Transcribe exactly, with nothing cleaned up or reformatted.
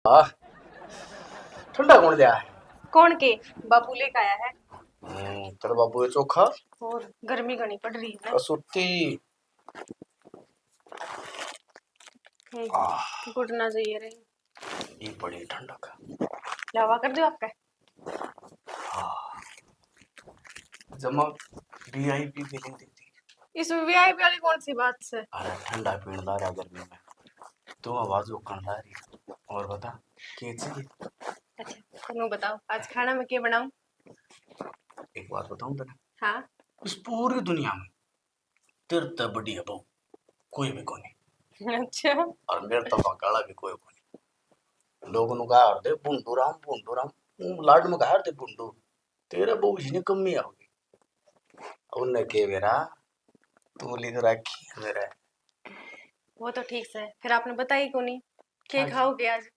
आह, ठंडा कौन लिया है? कौन के? बाबू लेके आया है। हम्म, तेरे बाबू ये चोखा। और गर्मी घणी पड़ रही है। कसूती। हे, आह। घुटना जाइए रे। ये बड़ी ठंडक है। लावा कर दो आपका। हाँ। जमा वीआईपी फीलिंग देती। इसमें वीआईपी वाली कौन सी बात से? अरे ठंडा पीण ला रहा गर्मी में, तू आवाज ओकण ला रही। और बता, के चाहिए? अच्छा, तुम बताओ आज खाना में क्या बनाऊं? एक बात बताऊं तने, हाँ। इस पूरी दुनिया में तेरे ते बढ़िया बहू कोई भी कोनी, अच्छा। और मेरे तो बकाला भी कोई कोनी। लोग नु कहा दे भुंडू राम, भुंडू राम, ऊ लाड में कहा दे भुंडू, तेरे बहू इसने कमी आओगी। उन्हें के बेरा तू लिख रखी है मेरे। वो तो ठीक से, फिर आपने बताई कोनी के हाँ जी। खाओगे आज?